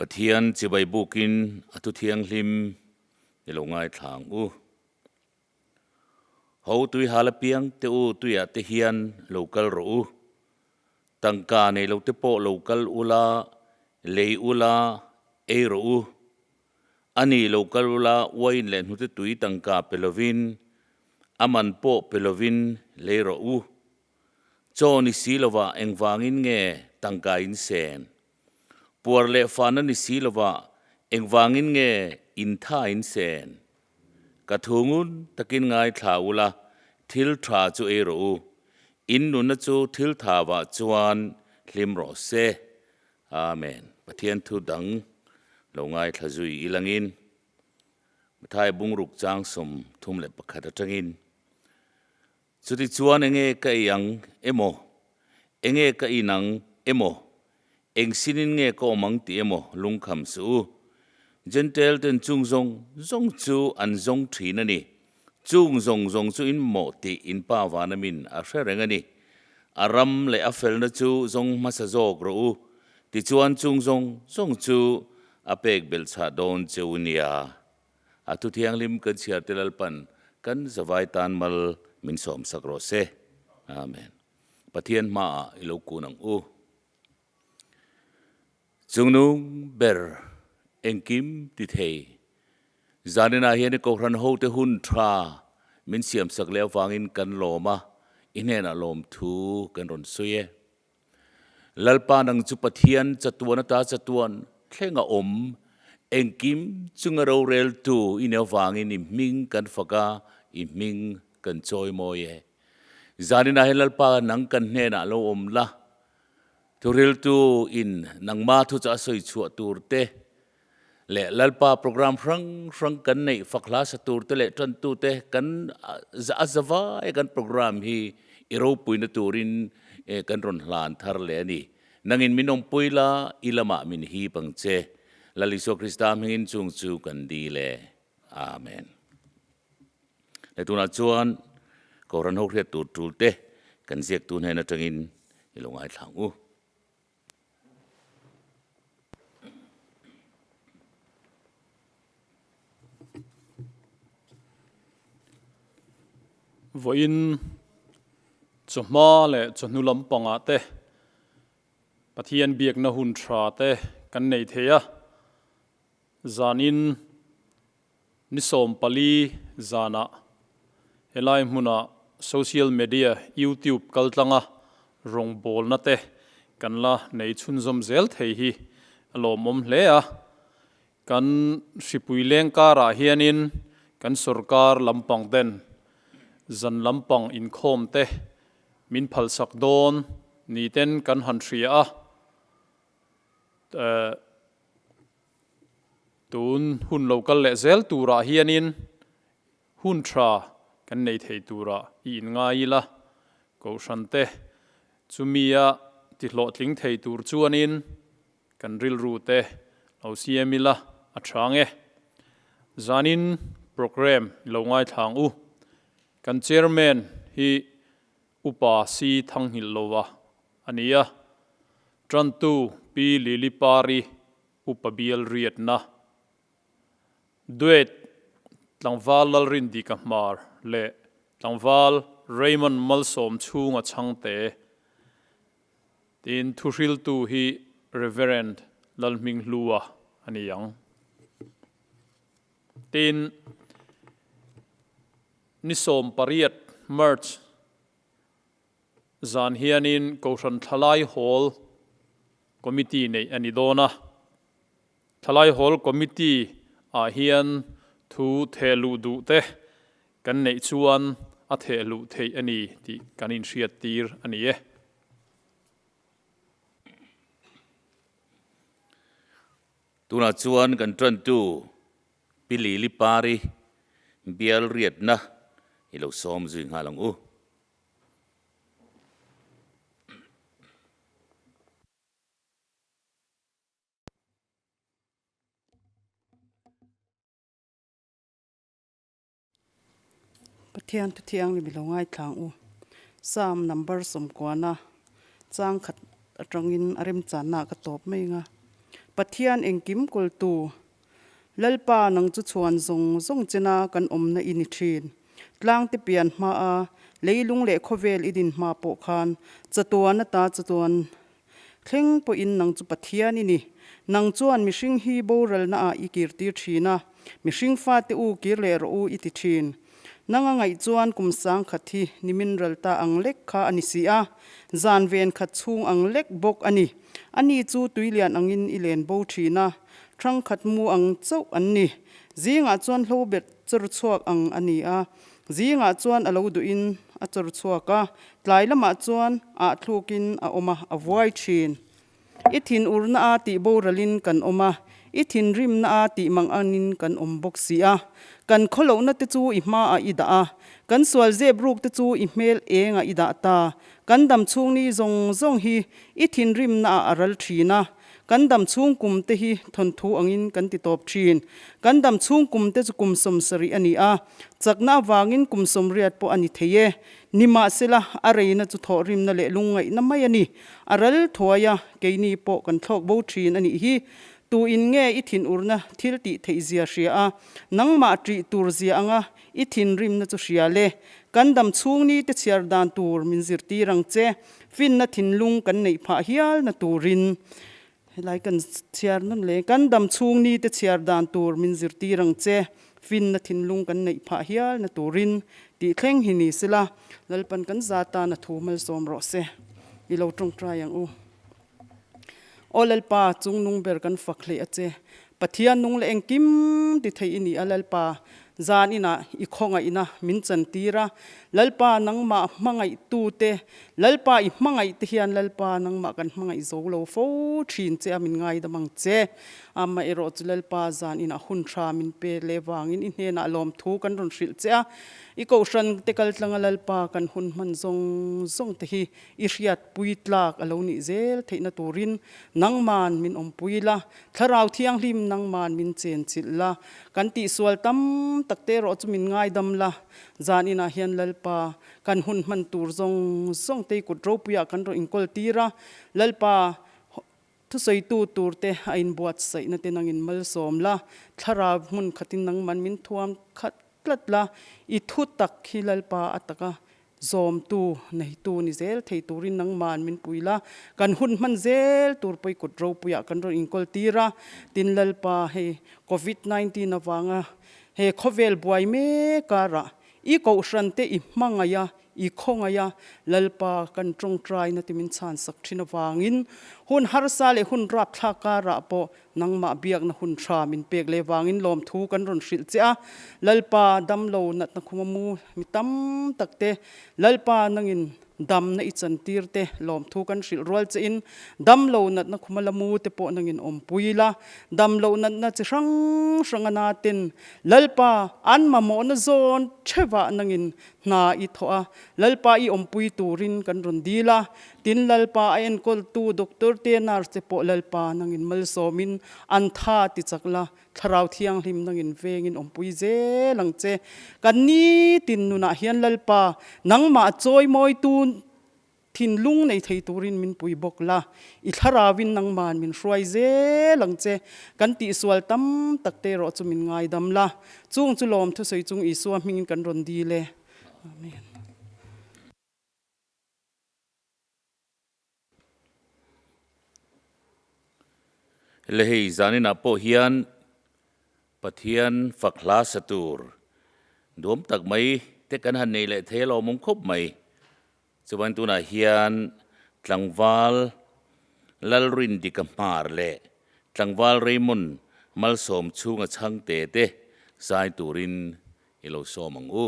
Pathian chibai bukin a thu thianghlim i lo ngaithla ang u. Ho tui hal apiang te u tuiah te hian lo kal rawh u. Tangka nei lo te pawh lo kal ula, lei ula, ei rawh u. A ni lo kal ula uain leh hnute tui tangka pe lovin, a man pawh pe lovin lei rawh u. Chaw ni si lovah engvangin nge tangka in sen? Puar leh fahna ni si lovah engvangin nge in tha in sen? Ka thu ngun takin ngaithla ula, thil tha chu ei rawh u. In nunna chu thil tha vah chuan hlim rawh se. Amen. Pathian thu dang lo ngaithla zui ilangin Mathai bungruk chang 31 atangin Chutichuan enge ka ei ang emaw, enge ka in ang emaw, eng sinin nge ka awm ang tih emaw lungkham suh u. Jentail ten chung zawng zawng chu an zawng thin a ni. Chung zawng zawng chu in mawh tih in Pa vana min a hre reng a ni. A ram leh a felna chu zawng hmasa zawk rawh u. Tichuan chung zawng zawng chu a pek belhchhah dawn che u nia. A thu thianghlim kan chhiar te Lalpan kan zavai tan mal min sawmsak rawh se. Amen. Pathian hmaah i lo kun ang u. Chungnung ber engkim ti thei. Zaninah hian i Kohhran hote hun tha min siamsak leh avangin kan lawm a, i hnenah lawmthu kan rawn sawi e. Lalpa nang chu Pathian chatuan ata chatuan thleng a awm, engkim chunga roreltu i nih avangin i hming kan fak a, i hming kan chawimawi e. Zaninah hian Lalpa nang kan hnenah lo awm la, thuriltu in nangma thuchah a sawi chhuah tur te leh Lalpa program hrang hrang kan neih fak hla sa tur te leh tantu te kan a zavai kan program hi i ropuina turin kan rawn hlan thar leh a ni. Nangin min awmpui la, i lamah min hip ang che. Lal Isua Krista hmingin chung chu kan dil e. Amen. Leh tunah chuan Kohhran ho hriat tur tul te kan ziaktu hnen atangin i lo ngaithla ang u. Vawiin chawhma leh chawhnu lampangah te Pathian biakna hun tha te kan nei thei a, zanin ni 14 zanah helai hmuna social media YouTube kaltlanga rawngbawlna te kan la nei chhunzawm zel thei hi a lawmawm hle a. Kan hripui leng karah hianin kan sorkar lampang ten zan lampang inkhawm te min phalsak dawn ni ten kan han hria a. Tun hun lo kal leh zel turah hianin hun tha kan nei thei turah i inngai ila, Kohhran te chumia ti hlawhtling thei tur chuanin kan rilru te lo siam ila a tha ang e. Zanin programme i lo ngaithla ang u. Kan Chairman hi Upa Si Thanghilh lova a ni a, Tantu Pi Lily Pari Upa Bial Riatna, Duet Tlangval Lalrindika Hmar leh Tlangval Raymond Malsawm chhunga chhangte tiin thuhriltu hi Reverend Lalhminghlua a ni ang. Tin, ni 18 March zan hianin Kohhran Thlalai Hall Committee neih a ni dawn a. Thlalai Hall Committee ah hian thu thehluh duh te kan neih chuan a thehluh theih a ni tih kan inhriattir a ni e. Tunah chuan kan tantu Pi Lili Pari bial riatna i lo sawm zui nghal ang u. Pathian thu thianghlim i lo ngaithla ang u. Psalm number 90 chang khat atangin a remchanna ah ka tawp mai ang a. Pathian engkim kawltu, Lalpa nang chu chhuan zawng zawng chena kan awmna i ni thin. Tlangte pian hmaa leilung leh khawvel i din hma pawh khan chatuan ata chatuan thleng pawhin nang chu Pathian i ni. Nang chuan mihring hi boralna ah i kirtir thin a, mihring fate u kir leh rawh u i ti thin. Nanga ngaih chuan kum sangkhat hi nimin ral ta ang lek kha a ni si a, zan ven khat chhung ang lek bawk a ni. Ani chu tuilian angin i len bo thin a, hrangkhat mu ang chauh an ni. Zingah chuan hlobet chawr chhuak ang a ni a, zingah chuan a lo duhin a chawr chhuak a, tlai lamah chuan ah thlukin a awm a, a vuai thin. I thinurna a tih boralin kan awm a, i thinrimna a tih manganin kan awm bawk si a. Kan khawlohna te chu i hmaah i dah a, kan sual zep ruk te chu i hmel engah i dah ta. Kan dam chhung ni zawng zawng hi i thinrimna ah a ral thin a, kan dam chhung kum te hi thawnthu angin kan ti tawp thin. Kan dam chhung kum te chu kum 70 a ni a, chakna avangin kum 80 pawh a ni thei e. Nimahsela, a reina chu thawhrimna leh lungngaihna mai a ni. A ral thuai a, keini pawh kan thlawk bo thin a nih hi. Tu in nge i thinurna thil tih theih zia hria a, nangmah ṭih tur zia anga i thinrimna chu hria le. Kan dam chhung ni te chhiar dan tur min zirtir ang che, finna thinlung kan neih phah hial na turin. Helai kan chhiar nawn le. Kan dam chhung ni te chhiar dan tur min zirtir ang che, finna thinlung kan neih phah hial na turin tih thleng hi ni sela, Lalpan kan za tan a thu malsawm rawh se. I lo tawngtai ang u. Aw Lalpa, chungnung ber kan fak hlei a che. Pathian nung leh engkim ti thei i ni a Lalpa, zan inah i khawngaihna min chantir a, Lalpa nangmah hmangaihtute, Lalpa i hmangaih te hian Lalpa nangmah kan hmangaih zo lo fo thin che a min ngaidam ang che. Amaherawh chu Lalpa zan inah hun tha min pe leh vangin i hnenah lawmthu kan rawn hrilh che a, i kohhran te kaltlanga Lalpa kan hun hman zawng zawng te hi i hriatpui tlak a lo nih zel theihna turin nangman min awmpui la, Thlarau Thianghlim nangman min chenchilh la, kan tihsual tam tak te erawh chu min ngaidam la, zan inah hian Lalpa kan hun hman tur zawng zawng te i kut ropuiah kan rawn inkawl tir a, Lalpa thusawitu tur te a inbuatsaihna te nangin malsawm la, Thlarau hmun khatin nangman min thuam khat tlat la, i thu tak hi Lalpa a taka Zawmtu, neitu ni zel thei turin nangman min pui la, kan hun hman zel tur pawh i kut ropuiah kan rawn inkawl tir a, tin Lalpa hei Covid 19 avanga he khawvel buai mek karah i kohhran te i hmangaih a, i khawngaih a, Lalpa kan tawngtaina te min chhansak thin avangin hun harsa leh hun rapthlak karah pawh Nangmah biakna hun tha min pek leh vangin lawmthu kan rawn hrilh che a, Lalpa damlo natna khuma mu mi tam tak te, Lalpa nangin damna i chantir te lawmthu kan hrilh rual che in, damlo natna khuma la mu te pawh nangin awmpui la, damlo natna chi hrang hrang a na ten Lalpa an mamawhna zawn thevah nangin hna i thawh a, Lalpa i awmpui turin kan rawn dil a, tin Lalpa a enkawltu doctor te nurse te pawh Lalpa nangin malsawmin an tha ti chak la, Thlarau Thianghlim nangin vengin awmpui zel ang che. Kan nitin nunah hian Lalpa nangmah chawimawitu Thinlung nei thei turin min pui bawk la, i thlarauin nangman min hruai zel ang che, kan tihsual tam tak te erawh chu min ngaidam la, chung chu lawm thusawi chung Isua hmingin kan rawn dil e. Amen. Le hei zaninah pawh hian Pathian fak hla sa tur duam tak mai te kan han nei leh thei a lawmawm khawp mai. Chuan tunah hian tlangval Lalrindika Hmar leh tlangval Raymond Malsawm chhunga chhangte te zai turin i lo sawm ang u.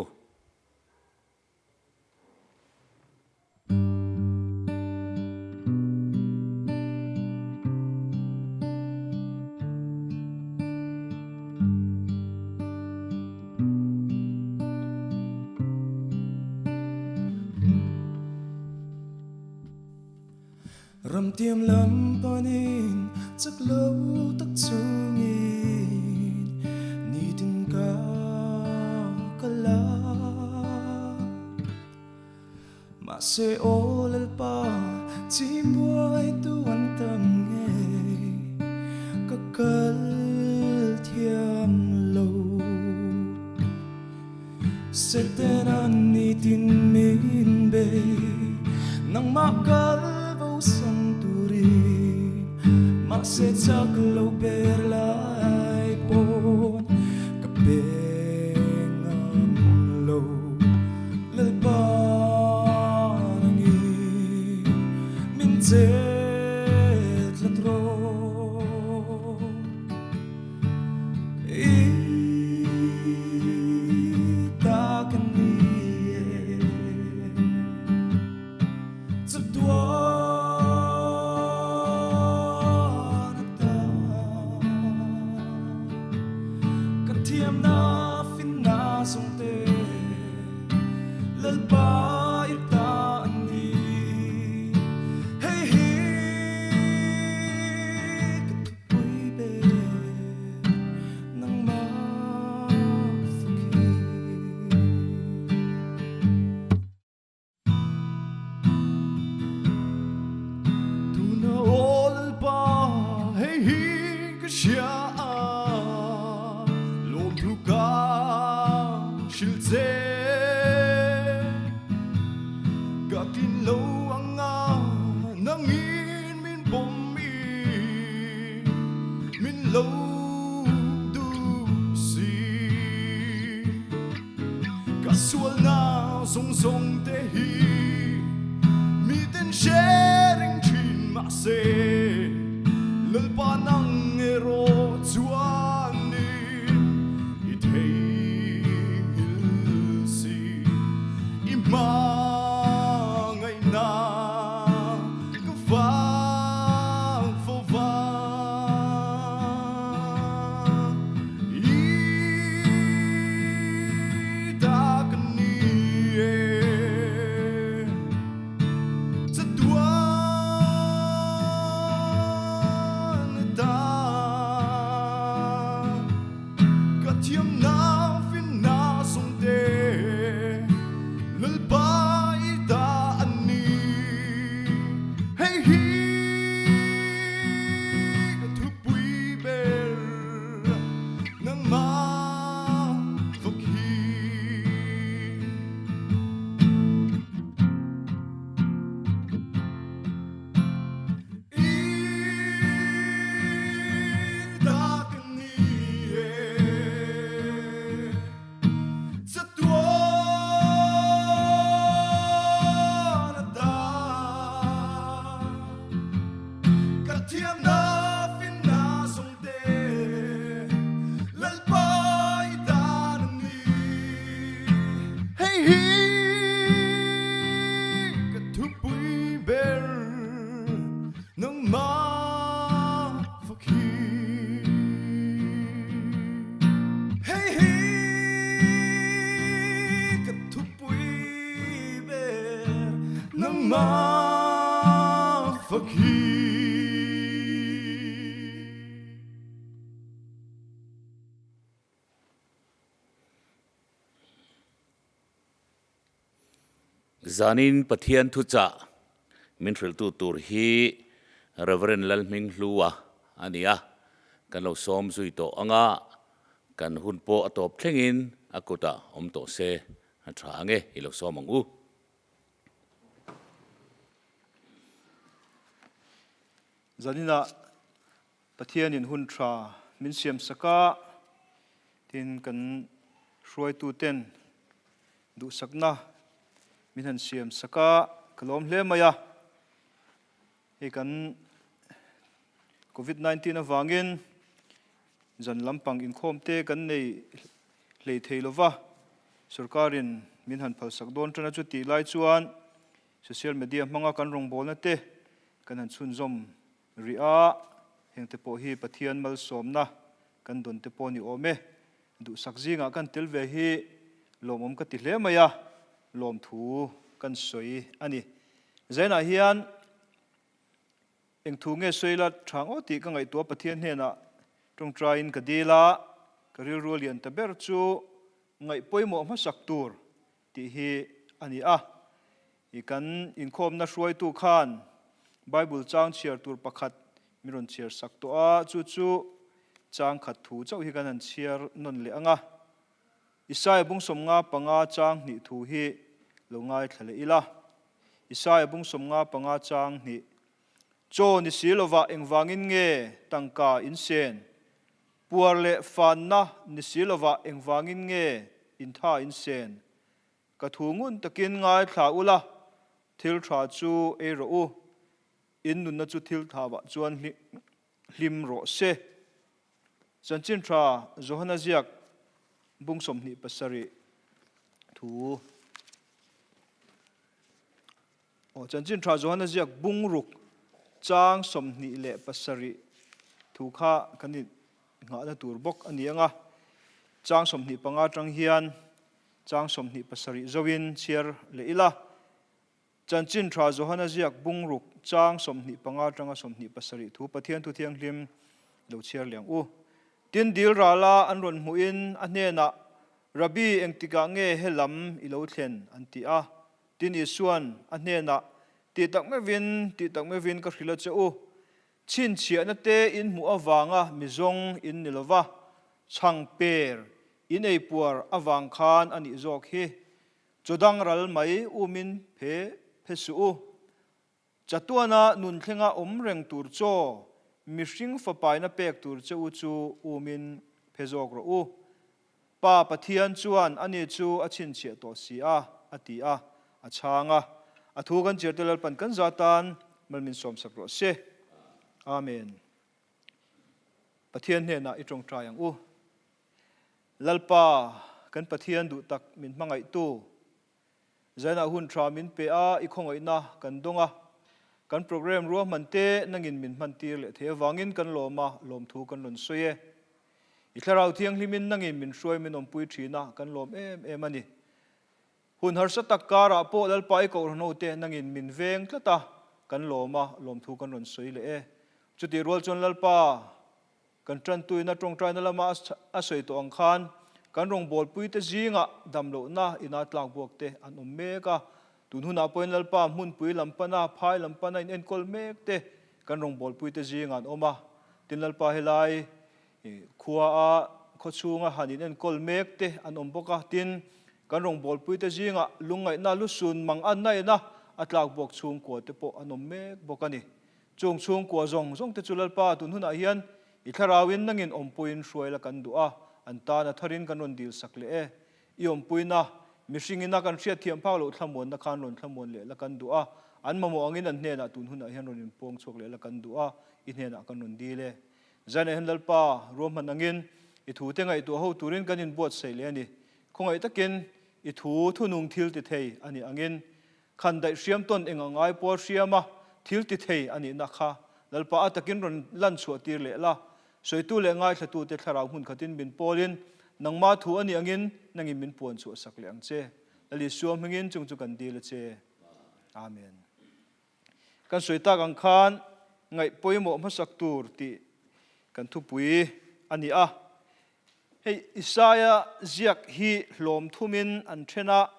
Ramtiam lam panin chak lo tak chungin nitin ka kal a. Mahse aw Lalpa chimbuai tu an tam ngei. kal thiam lo. Setana nitin min bei, nangmah kal bo san turin, mahse chak lo ber lai pawn ka pe ngam lo. Lalpa nangin min chet tlat rawh. I ta ka ni e, chatuan ata ka thiamna finna zawngte Lalpa i ta an ni. Hei hi ka thupui ber nangmah fak hi. Tuna aw Lalpa hei hi ka hria a, lawmthu ka hrilh che. Ka tlin lo anga nangin min pawm i min lo duh si. Ka sualna zawng zawng te hi miten hre reng thin mahse Lalpa nang erawh chuanin i theihnghilh si i hmangaihna ka vang fo va. I ta ka ni e, chatuan ta ka thiamna finna zawngte Lalpa i ta an ni. Hei hi ka thupui ber nangmah fak hi. I ta ka ni e, chatuan ata ka thiamna finna zawngte Lalpa i tan a ni. Hei hi ka thupui ber nangmah fak hi. Hei hi ka thupui ber nangmah fak hi. Zanin Pathian thuchah min hrilhtu tur hi Rev. Lalhminghlua a ni a, kan lo sawm zui tawh anga kan hun pawh a tawp thlengin a kutah awm tawh se a tha ange i lo sawm ang u. Zaninah Pathianin hun tha min siam sak a, tin kan hruaituten duhsakna min han siam sak a, ka lawm hle mai a. Hei kan Covid 19 avangin zan lampang inkhawm te kan nei hlei thei lova, sorkarin min han phalsak dawn tan a chutih lai chuan social media hmanga kan rawngbawlna te kan han chhunzawm Rih a, hengte pawh hi Pathian malsawmna kan dawn te pawh ni awm e. Duhsak zingah kan tel ve hi lawmawm ka ti hle mai a, lawmthu kan sawi a ni. Zainah hian eng thu nge sawi la tha ngawt tih ka ngaihtuah Pathian hnenah tawngtaiin ka dil a, ka rilru a lian ta ber chu ngaih pawimawh hmasak tur tih hi a ni a. I kan inkhawmna hruaitu khan Bible chang chhiar tur pakhat min rawn chhiar sak tawh a, chu chu. Chang khat thu chauh hi kan han chhiar nawn leh ang a. Isaia bung 55 chang hnih thu hi lo ngaithla leh ila. Isaia bung 55 chang hnih. Chaw ni si lovah engvangin nge tangka in sen? Puar leh fanna ni si lovah engvangin nge intha in sen? Ka thu ngun takin ngaithla ula, thil tha chu ei rawh u. In nunna chu thil thavah chuan hlim rawh se. Chanchin tha Johana ziak bung 27 thu. Aw, Chanchin tha Johana ziak bung ruk chang 27 thu kha kan in nghahna tur bawk a ni ang a. Chang 25 atang hian chang 27 zoin chhiar leh ila. Chanchin Tha Johana ziak bung ruk chang 25 atanga 27 thu Pathian Thu Thianghlim lo chhiar leh ang u. Tin dil rala an rawn hmuhin a hnenah, Rabbi, engtikah nge he lam i lo thlen? an ti a. Tin Isuan a hnenah, Tih tak meuhin, tih tak meuhin ka hrilh a che u. Chhinchhiahna te in hmuh avanga mi zawng in ni lova, chhang per in ei puar avang khan a nih zawk hi. Chaw dang ral mai umin phe phe suh u. Chatuana nun thlenga awm reng tur chaw, mihring fapaina pek tur che u chu umin phe zawk rawh u. Pa Pathian chuan ani chu a chhinchhiah tawh si a, a ti a, a chhang a. A thu kan chirte Lalpan kan za tan mal min sawmsak rawh se. Amen. Pathian hnenah i tawngtai ang u. Lalpa, kan Pathian duh tak min hmangaihtu, zainah hun tha min pe a, i khawngaihna kan dawng a, kan program ruahman te nangin min hmantir leh thei avangin kan lawm a, lawmthu kan rawn sawi e. I Thlarau Thianghlimin nangin min hruai min awmpui thin a, kan lawm em em a ni. Hun harsa tak karah pawh Lalpa i kohhran hote nangin min veng tlat a, kan lawm a, lawmthu kan rawn sawi leh e. Chutih rual chuan Lalpa, Kan tantuina tawngtaina lama a sawi tawh ang khan kan rawngbawlpuite zingah damlohna ina tlakbuak te an awm mek a. Tun hunah pawhin Lalpa hmunpui lam pana, phai lam pana in enkawl mek te kan rawngbawlpuite zingah an awm a. Tin Lalpa helai khua a khawchhunga han in enkawl mek te an awm bawk a. Tin kan rawngbawlpuite zingah lungngaihna lusun mang anna ina a tlakbuak chhungkua te pawh an awm mek bawk a ni. Chung chhungkua zawng zawng te chu Lalpa tun hunah hian i thlarauin nangin awmpuiin hruai la kan duh a, an tan a tharin kan rawn dil sak leh e. I awmpuina, mihringina kan hriatthiam phak loh thlamuanna khan rawn thlamuan leh la kan duh a, an mamawh angin an hnenah tun hunah hian rawn inpuang chhuak leh la kan duh a, i hnenah kan rawn dil e. Zainah hian Lalpa ruahman angin i thute ngaihtuah ho turin kan inbuatsaih leh a ni. Khawngaih takin i thu thunung thil ti thei a nih angin Khan daih hriam tawn eng ang ai pawl hriam a, thil ti thei a nihna kha Lalpa a takin rawn lan chhuah tir leh la. Sawitu leh ngaithlatute thlarau hmun khatin min pawlin, nangma thu a nih angin nangin min puan chhuah sak leh ang che. Lal Isua hmingin chung chu kan dil a che. Amen. Kan sawi tak ang khan ngaih pawimawh hmasak tur tih kan thupui a ni a. Hei Isaia ziak hi hlawm thumin an then a,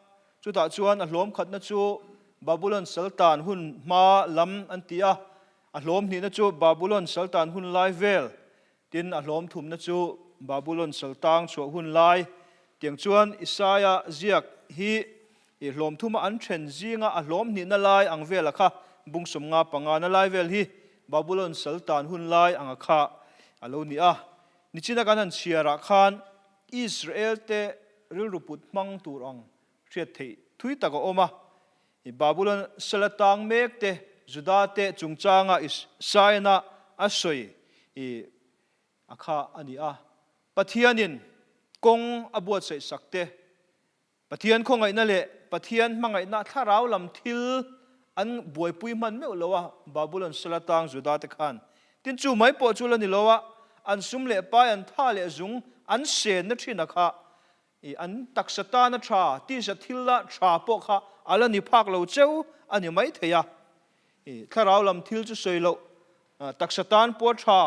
chutah chuan a hlawm khatna chu Babulon Saltan hun hma lam an ti a, a hlawm hnihna chu Babulon Saltan hun lai vel, tin a hlawm thumna chu Babulon Saltang chhuah hun lai. Tiang chuan Isaia ziak hi i hlawm thuma an then zinga a hlawm hnihna lai ang vela kha bung 55 na lai vel hi Babulon Saltan hun lai anga kha a lo ni a. Nichina kan han chhiarah khan Israel-te rilru put hmang tur ang hriat theih thui tak a awm a. Babulon sala tang mek te, Juda te chungchanga Isaiah-na a sawi a kha a ni a. Pathianin kawng a buatsaih sak te, Pathian khawngaihna leh Pathian hmangaihna thlarau lam thil an buaipui hman meuh lo a, Babulon sala tang Juda te khan. Tin chu mai pawh chu la ni lo a, an sum leh pai an tha leh zung an senna thin a kha i an taksa tana tha, tisa thil la tha pawh kha a la ni phak lo cheu a ni mai thei a. I thlarau lam thil chu sawi loh, taksa tan pawh tha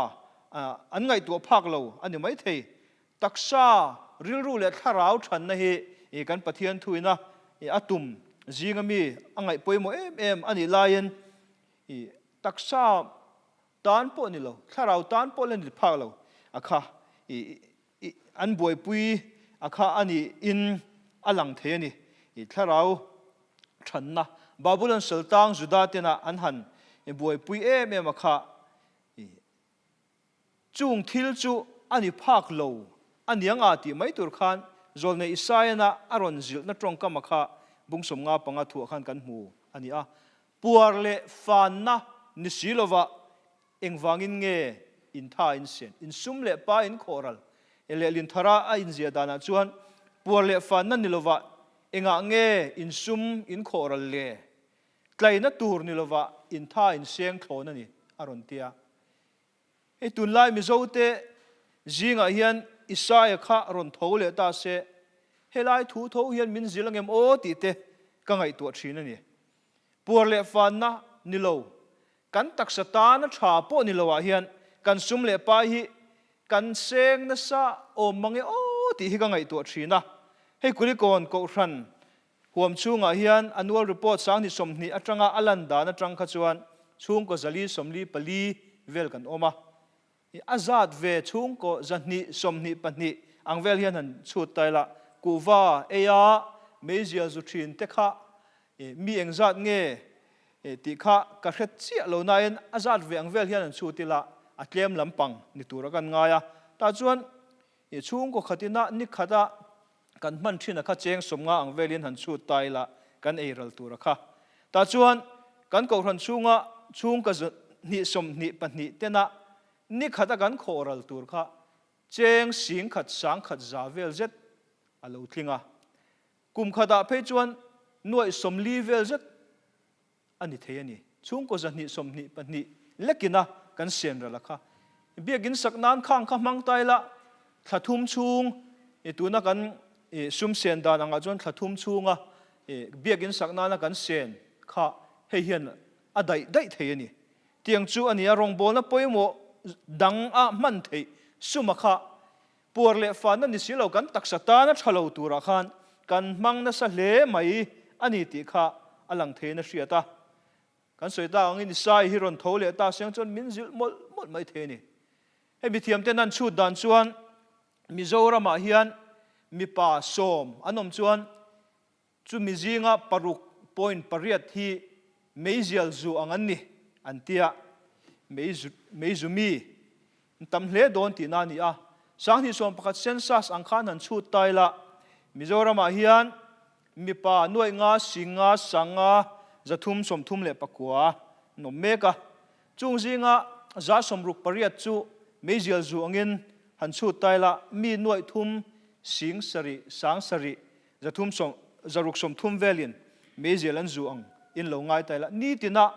an ngaihtuah phak lo a ni mai thei. Taksa, rilru leh thlarau thanna hi kan Pathian thuina a tum zinga mi a ngaih pawimawh em em a nih laiin taksa tan pawh ni lo, thlarau tan pawh la ni phak lo a kha. I an buaipui a kha a niin a lang thei a ni. I thlarau thanna Babulon saltang Juda tena an han buaipui em em a kha i chung thil chu a ni phak lo a niang a tih mai tur khan Zawlnei Isaiah-na a rawn zilhna tawngkam a kha bung 55 thuah khan kan hmu a ni a. Puar leh fanna ni si lova Engvangin nge intha in sen, insum leh pa in khawhral e leh Linthara a inziah danah chuan puar leh fanna ni lovah engah nge insum in khawhral le? Tlaina tur ni lovah intha in seng thlawn a ni, a rawn ti a. Hei tunlai Mizote zingah hian Isaia kha rawn tho leh ta se, helai thu tho hian min zil angem aw tih te ka ngaihtuah thin a ni. Puar leh fanna ni lo, kan taksa tana tha pawh ni loah hian kan sum leh pai hi kan seng nasa awm mang e aw tih hi ka ngaihtuah thin a. Hei Kulikawn Kohhran huam chhungah hian annual report 2020 atanga a lan dan atang kha chuan chhungkaw 444 vel kan awm a. A zat ve chhungkaw 222 ang vel hian han chhut ta ila, kuhva eia meizial zu thin te kha mi engzat nge tih kha ka hre chiah lo nain a zat ve ang vel hian han chhut ila a tlem lampang ni tura kan ngai a. Tah chuan chhungkaw khatina ni khata Kan hman thin a kha cheng 50 ang velin han chhut ta ila kan ei ral tur a kha. Tah chuan kan kohhran chhunga chhungka 222 tena ni khat a kan khawh ral tur kha cheng 10,000 100,000 za vel zet a lo tling a. Kum khatah phei chuan nuaih 40 vel zet a ni thei a ni. Chhungkaw 222 lekina kan sian ral a kha. Biakin sak nan khang kha hmang ta ila thla thum chhung i tuna kan i sum sen dan angah chuan thla thum chhunga i biakin sak nana kan sen kha hei hian a daih daih thei a ni. Tiang chu a ni a, rawngbawlna pawimawh dang a hman theih suma kha Puar leh fahna ni si lo kan taksa tana tha lo turah khan kan hmang nasa hle mai a ni tih kha a lang theiin a hriat a. Kan sawi tak angin Isai hi rawn tho leh ta siang chuan min zilh mawlh mawlh mai thei a ni. Hei mithiamten an chhut dan chuan Mizoramah hian mipa 10 an awm chuan Chumi zinga paruk point pariat hi meizial zu ang an ni, an ti a. Meizu mi an tam hle dawn tihna a ni a. 2011 census ang khan han chhut ta ila, Mizoramah hian mipa nuaih nga, sing nga, sang nga, 339 an awm mek a. Chung zinga 68% chu meizial zu angin han chhut ta ila, mi nuaih thum, sing sarih, sang sarih, 300 630 velin meizial an zu ang in lo ngai ta ila, nitina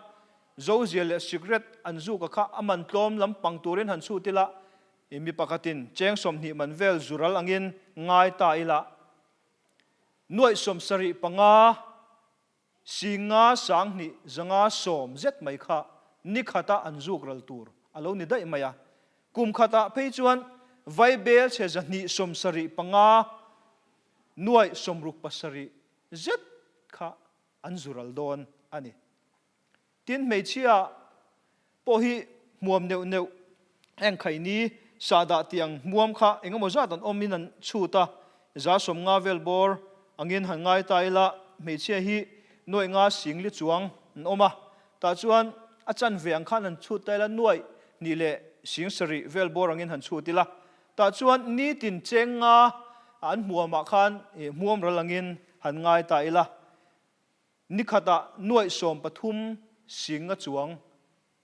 zozial leh sikret an zuka kha a man tlawm lampang turin han chhut ila, mi pakhatin cheng 20 man vel zu ral angin ngai ta ila, nuaih 75 500 2,110 zet mai kha ni khata an zuk ral tur a lo ni daih mai a. Kum khatah phei chuan vaibel chhe 275 nuaih 67 zet kha an zu ral dawn a ni. Tin, hmeichhia pawh hi hmuam neuh neuh heng khaini sahdah tiang hmuam kha eng emaw zat an awmin an chhut a, 150 vel bawr angin han ngai ta ila hmeichhia hi nuaih nga singli chuang an awm a, tah chuan a chanve ang khan han chhut ta ila nuaih hnih leh sing sarih vel bawr angin han chhut ila, tah chuan nitin cheng nga an hmuamah khan hmuam ral angin han ngai ta ila. Ni khatah nuaih 13 singa chuang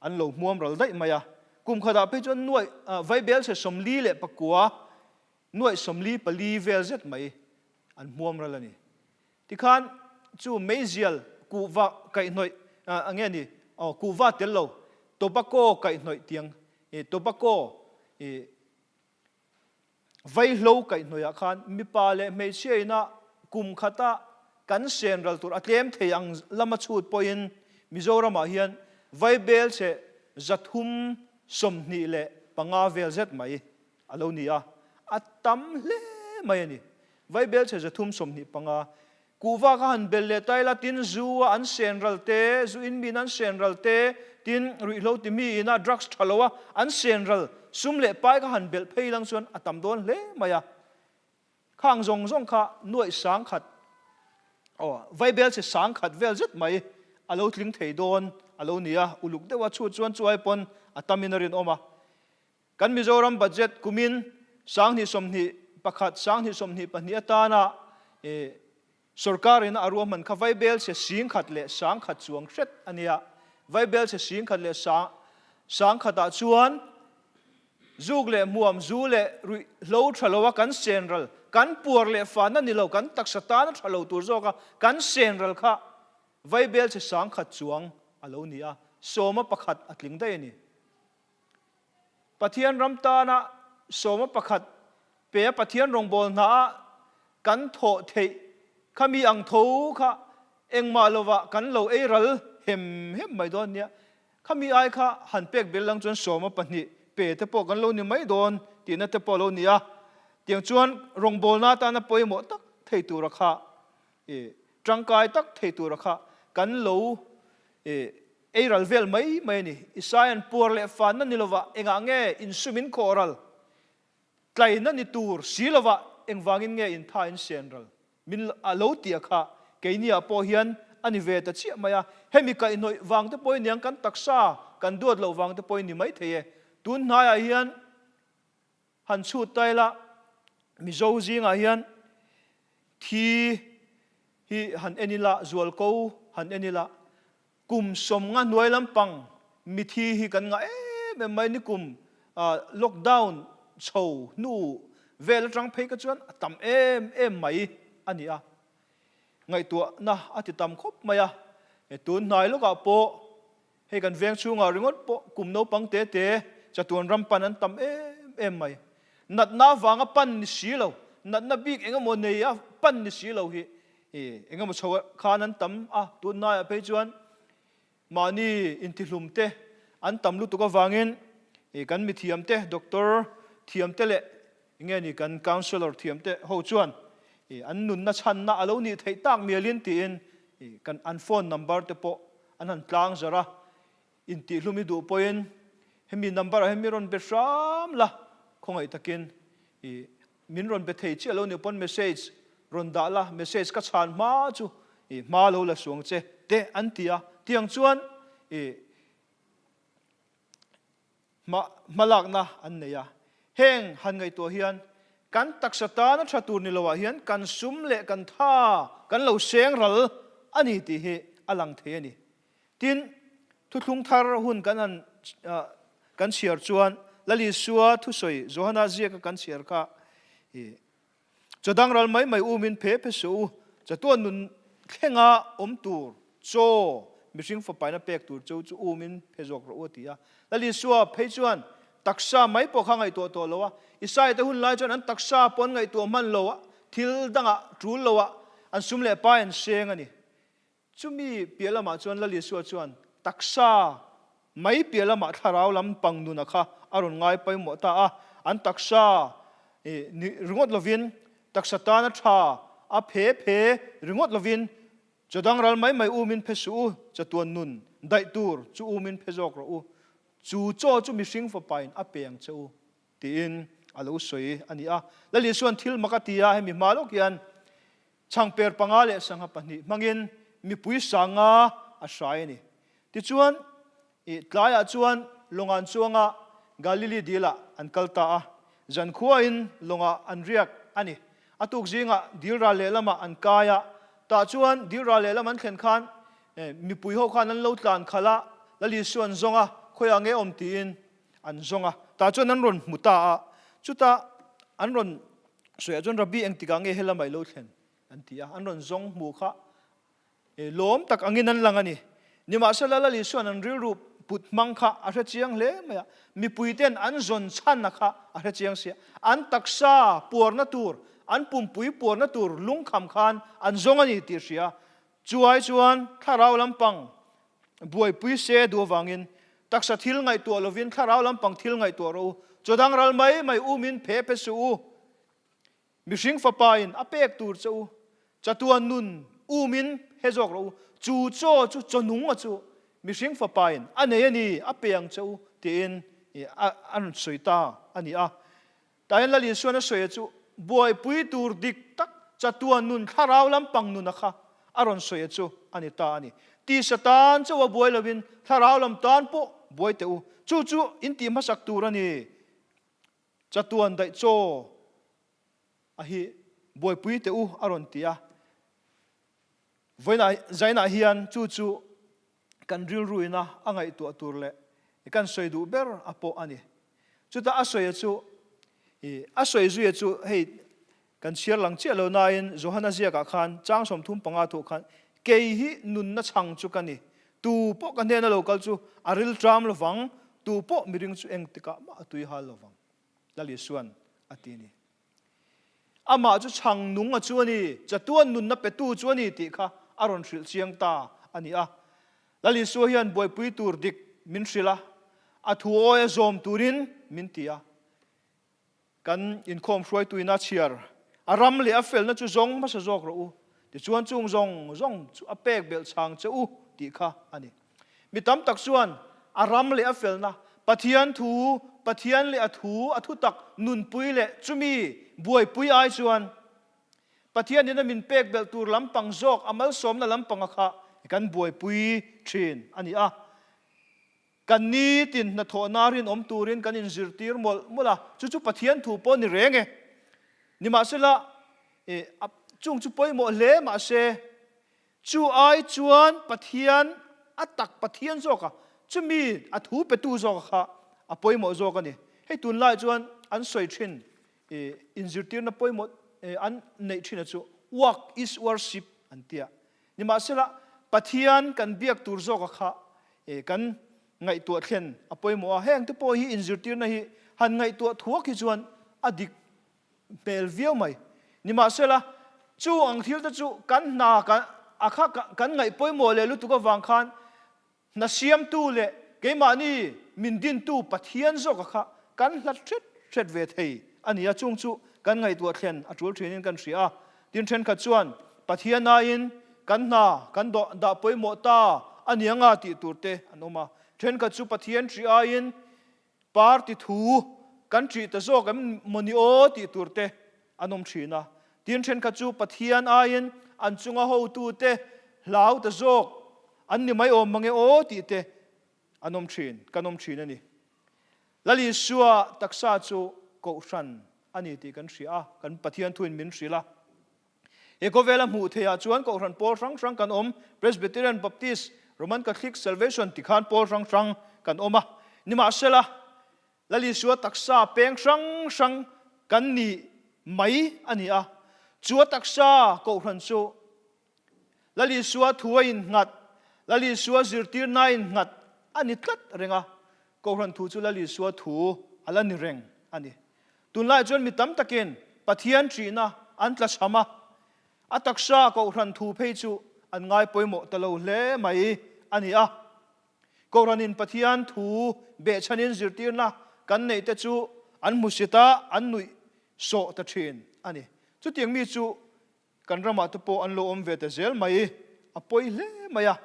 an lo hmuam ral daih mai a. Kum khatah phei chuan nuaih vaibelchhe 49 nuaih 44 vel zet mai an hmuam ral a ni. Tikhan chu meizial kuhva kaihhnawih a nge ni aw kuhva tel lo tobacco kaihhnawih tiang tobacco Vaihlo kaihhnawihah khan mipa leh hmeichhia ina kum khata kan sen ral tur a tlem thei ang lama chhut pawhin Mizoramah hian vaibel chhe 325 vel zet mai a lo ni a, a tam hle mai a ni. Vaibel chhe 325 Kuhva kha han bel leh ta ila tin zu a an sen ral te, zu in min an sen ral te, Tin, ruihhlo ti mi ina drugs tha lo a an sen ral sum leh pai kha han belh phei lang chuan a tam dawn hle mai a. Khang zawng zawng kha nuaih 10,000, aw, vaibel chhe 10,000 vel zet mai a lo tling thei dawn a lo ni a, uluk deuha chhut chuan chuai pawn a tamin a rinawm a. Kan Mizoram budget kumin 2021, 2022 atana sorkarin a ruahman kha vaibel chhe 10,000 leh 10,000 chuang hret a nia. Vaibel chhe 10,000 leh 10,000 ah chuan zuk leh hmuam, zu leh ruihhlo tha lo a kan sen ral, kan puar leh fahna ni lo, kan taksa tana tha lo tur zawka kan sen ral kha vaibel chhe 10,000 chuang a lo ni a, sawma pakhat a tling daih a ni. Pathian ram tana sawma pakhat pe a Pathian rawngbâwl hnaah kan thawh theih kha mi ang tho kha engmah lovah kan lo ei ral hem hem mai dawn nia. Kha mi ai kha han pek bel lang chuan sawma pahnih pe te pawh kan lo ni mai dawn tihna te pawh a lo ni a. Tiang chuan rawngbâwlna atana pawimawh tak thei tura kha tangkai tak thei tura kha kan lo Ei ral vel mai mai a ni. Isaia'n puar leh fanna ni lovah engah nge insumin khawh ral? Tlaina ni tur si lovah engvangin nge intha in sen ral? Min a lo ti a kha. Keiniah pawh hian a ni ve ta chiah mai a. Hemi kaihhnawih vang te pawhin niang kan taksa kan duat loh vang te pawhin ni mai thei e. Tun hnaiah hian Han chhut ta ila, Mizo zingah hian thi hi han en ila, zualko han en ila, kum 50 hnuai lampang mithi hi kan ngah em em mai. Nikum lockdown chho hnu vel atang phei kha chuan a tam em em mai a ni a. Ngaihtuahna a ti tam khawp mai a. Tun hnai lawkah pawh Hei kan veng chhungah ringawt pawh kum naupang te te chatuan ram pan an tam em em mai. Natna avanga pan ni si lo, natna bik eng emaw nei a pan ni si lo hi eng emaw chho khan an tam a, tunlaiah phei chuan mahni intihlum te an tam lutuk avangin kan mithiam te, doctor thiam te leh enge ni kan counsellor thiam te ho chuan an nunna chhanna a lo nih theih tak mialin tiin kan an phone number te pawh An han tlang zarh a, intihhlum i duh pawhin hemi number ah hian min rawn be hram la, khawngaih takin i min rawn be thei chiah lo nih pawn message rawn dah la, message ka chhan hma chu i hma lo la suang che te an ti a, tiang chuan i Hma hmalakna an nei a. Heng han ngaihtuah hian kan taksa tana tha tur ni loah hian kan sum leh kan tha kan lo seng ral a ni tih hi a lang thei a ni. Tin, thuthlung thar hun kan han kan chhiar chuan Lal Isua thusawi Johana ziaka kan chhiar kha i Chaw dang ral mai mai umin phe phe suh u, chatuan nun thlenga awm tur chaw mihring fapaina pek tur cheu chu umin phe zawk rawh u a ti a. Lal Isua phei chuan taksa mai pawh kha ngaihtuah tawh lo a, Isaia te hun lai chuan an taksa pawh an ngaihtuah hman lo a, thil dangah tul lo ah an sum leh pai an seng a ni. Chumi piah lamah chuan Lal Isua chuan taksa mai piah lamah thlarau lam pang nuna kha a rawn ngai pawimawh ta a. An taksa ni ringawt lovin, taksa tana tha a phe phe ringawt lovin, chaw dang ral mai mai umin phe suh u, chatuan nun daih tur chu umin phe zawk rawh u. Chu chaw chu mihring fapain a pe ang che u, tiin a lo sawi a ni a. Lal Isua'n thil mak a ti a, hemi hma lawk hian Chhangper panga leh sangha pahnih hmangin mipui sanga a hrai a ni. Tichuan, i tlaiah chuan lawng an chuang a, Galili dilah an kal ta a. Zankhuain lawngah an riak a ni. A tuk zingah dil ral lehlamah an kai a, tah chuan dil ral lehlam an thlen khan mipui ho khan an lo tlan khalh a, Lal Isua an zawng a, khawiah nge awm tiin an zawng a, tah chuan an rawn hmu ta a. Chutah an rawn Sawiah chuan Rabbi engtikah nge helamah i lo thlen? an ti a, an rawn zawng hmu kha lawm tak angin an lang a ni. Nimahsela Lal Isua'n an rilru put hmang kha a hre chiang hle mai a, mipuite'n an zawn chhanna kha a hre chiang sia. An taksa puarna tur, an pumpui puarna tur lungkham khan an zawng a ni tih hria. Chuai chuan thlarau lampang buaipui se duh avangin taksa thil ngaihtuah lovin thlarau lampang thil ngaihtuah rawh u. Chaw dang ral mai mai umin phe phe suh u. Mihring fapain a pek tur che u. Chatuan nun umin he zawk rawh u. Chu chaw chu chaw nung a chu. Mihring Fapain a nei a ni, a pe ang che u, tiin a rawn sawi ta a ni a. Tah hian Lal Isuan a sawi a chu buaipui tur dik tak chatuan nun thlarau lampang nuna kha a rawn sawi a chu a ni ta a ni. Tisa tan chauha buai lovin thlarau lam tan pawh buai teh u. Chu chu in tih hmasak tur a ni. Chatuan daih chaw a hi buaipui teh u a rawn ti a. Vawiinah zainah hian chu chu kan rilruina a ngaihtuah tur leh kan sawi duh ber a pawh a ni. Chutah a sawi a chu, i a sawi zui a chu hei kan chhiar lang chiah lo nain Johana ziakah khan chang 35 thuah khan kei hi nunna chhang chu ka ni, tu pawh ka hnena lo kal chu a rilṭam lovang, tu pawh miring chu engtikah mah a tui hal lovang, Lal Isuan a ti a ni. Amah chu chhang nung a chu a ni, chatuan nunna petu chu a ni tih kha a rawn hrilh chiang ta a ni a. Lal Isua hian buaipui tur dik min hrilh a, a thu awi a zawm turin min ti a. Kan inkhawm hruaituin a chhiar, a ram leh a felna chu zawng hmasa zawk rawh u, tichuan chung zawng zawng chu a pek belh chhang che u tih kha a ni. Mi tam tak chuan a ram leh a felna, Pathian thu, Pathian leh a thu, a thutak nunpui leh chumi buaipui ai chuan Pathianin a min pek belh tur lampang zawk, a malsawmna lampanga kha kan buaipui thin a ni a. Kan nitin hnathawhna rinawm turin kan inzirtir mawlh mawlh a, chu chu Pathian thu pawh ni reng e. Nimahsela, chung chu pawimawh hle mahse, Chu ai chuan Pathian a tak Pathian zawk a, chumi a thu petu zawk kha a pawimawh zawk a ni. Hei tunlai chuan an sawi thin i inzirtirna pawimawh an neih thin a chu work is worship an ti a. Nimahsela Pathian kan biak tur zawk a kha kan ngaihtuah thlen a pawimawh a. Heng te pawh hi inzirtirna hi han ngaihtuah thuak hi chuan a dik hmel viau mai. Nimahsela, chu ang thil te chu kan hna a kha kan ngaih pawimawh leh lutuk avang khan hna siamtu leh keimahni min dintu Pathian zawka kha kan hlat hret hret ve thei a ni a, chung chu kan ngaihtuah thlen a tul thinin kan hria a. Tin, thenkhat chuan Pathian aiin kan hna kan dah pawimawh ta a ni anga tih tur te an awm a. Thenkhat chu Pathian hri aiin Party thu kan ṭih ta zawk em maw ni aw tih tur te an awm ṭhin a. Tin ṭhenkhat chu Pathian aiin an chunga hotute hlau ta zawk an ni mai awm mange aw tih te an awm ṭhin, kan awm ṭhin a ni. Lal Isua taksa chu Kohhran a ni tih kan hria a, kan Pathian thuin min hrilh a. He khawvela hmuh theihah chuan Kohhran pawl hrang hrang kan awm, Presbyterian, Baptist, Roman Catholic, Salvation ti khan pawl hrang hrang kan awm a. Nimahsela, Lal Isua taksa peng hrang hrang kan ni mai a ni a. Chu a taksa Kohhran chu Lal Isua thu a innghat, Lal Isua zirtirna a innghat a ni tlat reng a. Kohhran thu chu Lal Isua thu a la ni reng a ni. Tunlai chuan mi tam takin Pathian ṭihna an tlachham a, a taksa Kohhran thu phei chu an ngai pawimawh ta lo hle mai a ni a. Kohhranin Pathian thu behchhanin zirtirna kan neih te chu an hmusit a, an nuih sawh ta ṭhin a ni. Chutiang mi chu kan ramah te pawh an lo awm ve ta zel mai, a pawi hle mai a.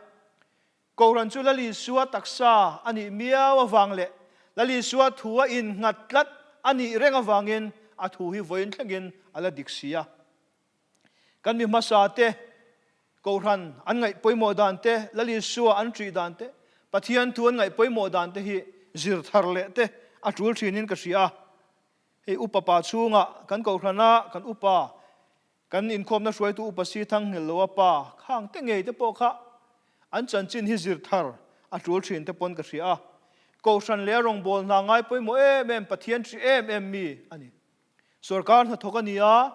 Kohhran chu Lal Isua taksa a nih miau avang leh Lal Isua thu a innghat tlat a nih reng avangin a thu hi vawiin thlengin a la dik si a. Kan mi hmasa te Kohhran an ngaih pawimawh dan te, Lal Isua an ṭih dan te, Pathian thu an ngaih pawimawh dan te hi zir thar leh te a ṭul ṭhinin ka hria a. Hei upa pa chhungah kan Kohhrana kan upa Kan inkhawmna hruaitu Upa Si Thangnghil Loa pa khang te ngei te pawh kha an chanchin hi zir thar a tul thin te pawn ka hria a. Kohhran leh a rawngbâwl hna ngai pawimawh em em Pathian hri em em mi a ni. Sorkar hnathawk a ni a,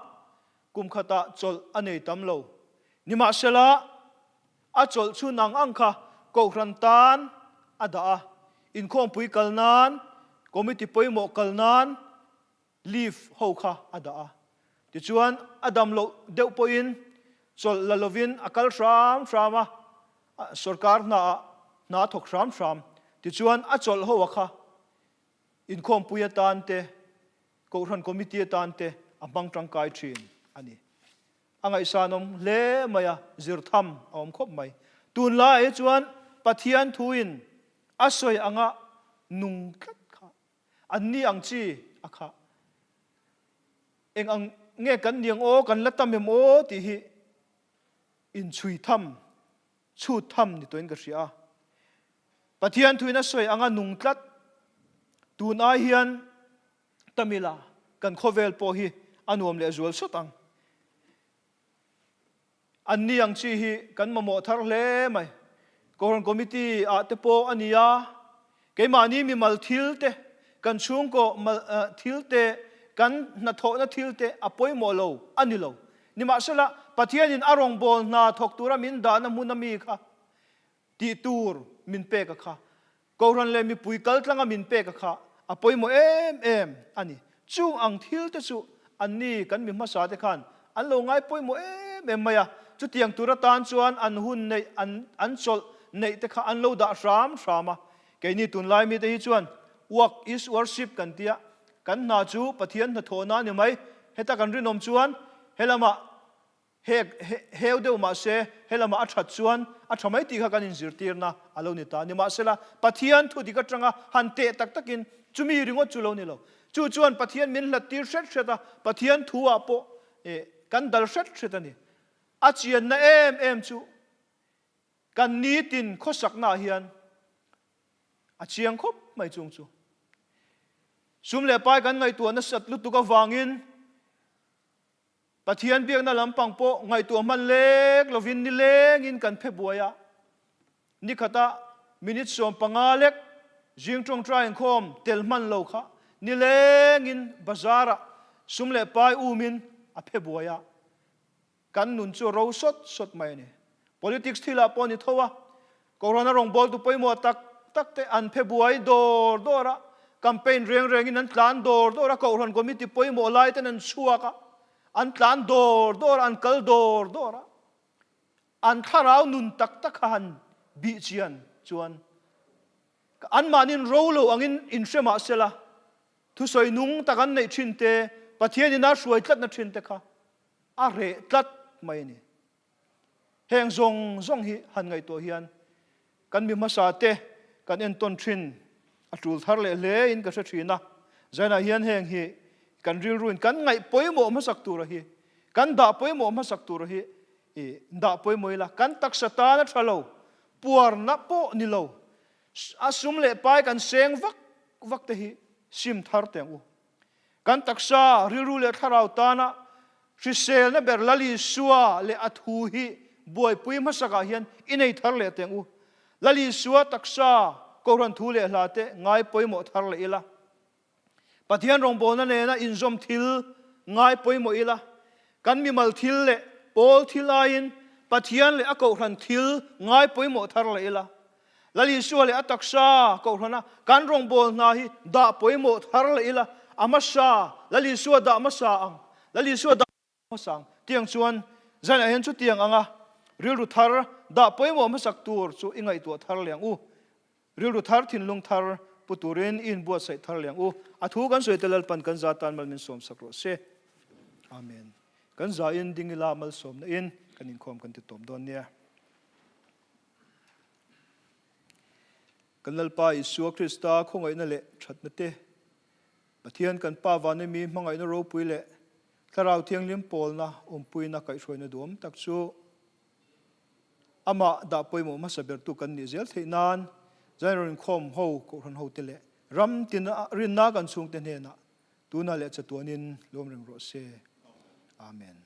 kum khatah chawlh a nei tam lo. Nimahsela, a chawlh chhun ang ang kha Kohhran tan a dah a, inkhawmpui kal nan, committee pawimawh kal nan, Leave ho kha a dah a. Tichuan, a dam loh deuh pawhin chawlh la lovin a kal hram hram a, sorkar hnaah hna a thawk hram hram. Tichuan, a chawlh ho a kha inkhawmpui atan te, Kohhran Committee atan te a hmang tangkai thin a ni. A ngaihsanawm hle mai a, zir tham a awm khawp mai. Tunlaiah hi chuan. Pathian thuin a sawi anga nung tlat kha an ni ang chi a kha. Eng ang nge kan ni ang aw, kan la tam em aw tih hi inchhui tham, chhut tham ni tawhin ka hria a. Pathian thuin a sawi anga nung tlat tun ai hian Tamil-a kan khawvel pawh hi a nuam leh zual sawt ang. An ni ang chi hi kan mamawh thar hle mai. Kohhran Committee ah te pawh a ni a, keimahni mimal thil te, kan chhungkaw mal thil te, kan hnathawhna thil te a pawimawh lo a ni lo. Nimahsela, Pathianin a rawngbâwl hna thawk tura min dahna hmun ami kha tih tur min pek a kha. Kohhran leh mipui kal tlanga min pek a kha a pawimawh em em a ni. Chung ang thil te chu anni kan mi hmasa te khan an lo ngai pawimawh em em mai a. Chutiang tur atan chuan an hun neih an an chawlh neih te kha an lo dah hram hram a. Keini tunlai mite hi chuan work is worship kan tia, kan hna chu Pathian hnathawhna a ni mai. Heta kan rinawm chuan helamah Hek heu deuh mahse helamah a that chuan a tha mai tih kha kan inzirtirna a lo ni ta. Nimahsela, Pathian thu dik atanga han teh tak takin chumi ringawt chu lo ni lo. Chu chuan Pathian min hlattir hret hret a, Pathian thu ah pawh kan dal hret hret a ni. A chianna em em chu kan nitin khawsakna ah hian a chiang khawp mai chung chu. Sum leh pai kan ngaihtuah nasat lutuk avangin Pathian biakna lampang pawh ngaihtuah hman lek lovin nilengin kan phe buai a, nikhata minute 15 lek zing tawngtai inkhawm tel hman lo kha nilengin bazar-ah sum leh pai umin a phe buai a, kan nun chu a ro sawt sawt mai a ni. Politics thilah pawh ni tho a, Kohhran a rawngbawltu pawimawh tak tak te an phe buai dawr dawr a, campaign reng rengin an tlan dawr dawr a, Kohhran committee pawimawh lai ten an chhuak a, an tlan dawr dawr a, an kal dawr dawr a. An thlarau nun tak tak kha han bih chian chuan anmahniin ro lo angin inhre mah sela, thusawi nung tak an neih thin te, Pathianin a hruai tlatna thin te kha a reh tlat mai a ni. Heng zawng zawng hi han ngaihtuah hian kan mi hmasa te kan entawn thin a tul thar leh hle in ka hre thin a. Zainah hian heng hi kan rilruin kan ngaih pawimawh hmasak tura hi, kan dah pawimawh hmasak tura hi i dah pawimawh ila, kan taksa tan a tha lo, puarna pawh ni lo, a sum leh pai kan seng vak vak te hi sim thar teh ang u. Kan taksa, rilru leh thlarau tana hriselna ber Lal Isua leh a thu hi buaipui hmasakah hian i nei thar leh teng u. Lal Isua taksa, Kohhran thu leh hla te ngai pawimawh thar leh ila. Pathian rawngbawlna nena inzawm thil ngai pawimawh ila. Kan mimal thil leh pawl thil aiin Pathian leh a Kohhran thil ngai pawimawh thar leh ila. Lal Isua leh a taksa Kohhrana kan rawngbâwl hna hi dah pawimawh thar leh ila, a hmasa, Lal Isua dah hmasa ang, Lal Isua dah hmasa ang. Tiang chuan zanah hian chutiang anga rilru thar dah pawimawh hmasak tur chu i ngaihtuah thar leh ang u. Rilru thar, thinlung thar pu turin i inbuatsaih thar leh ang u. A thu kan sawi te Lalpan kan za tan mal min sawmsak rawh se. Amen. Kan zain ding ila malsawmna in kan inkhawm kan ti tawp dawn nia. Kan Lalpa Isua Krista khawngaihna leh thatna te, Pathian kan Pa vana mi hmangaihna ropui leh Thlarau Thianghlim pawlna awmpuina kaihhruaina duhawm tak chu Amah dah pawimawh hmasa bertu kan nih zel theih nan Zion Rinkhawm ho Kohhran hote leh ram tina rinna kan chhungte hnenah tunah leh chatuanin lawm reng rawh se. Amen.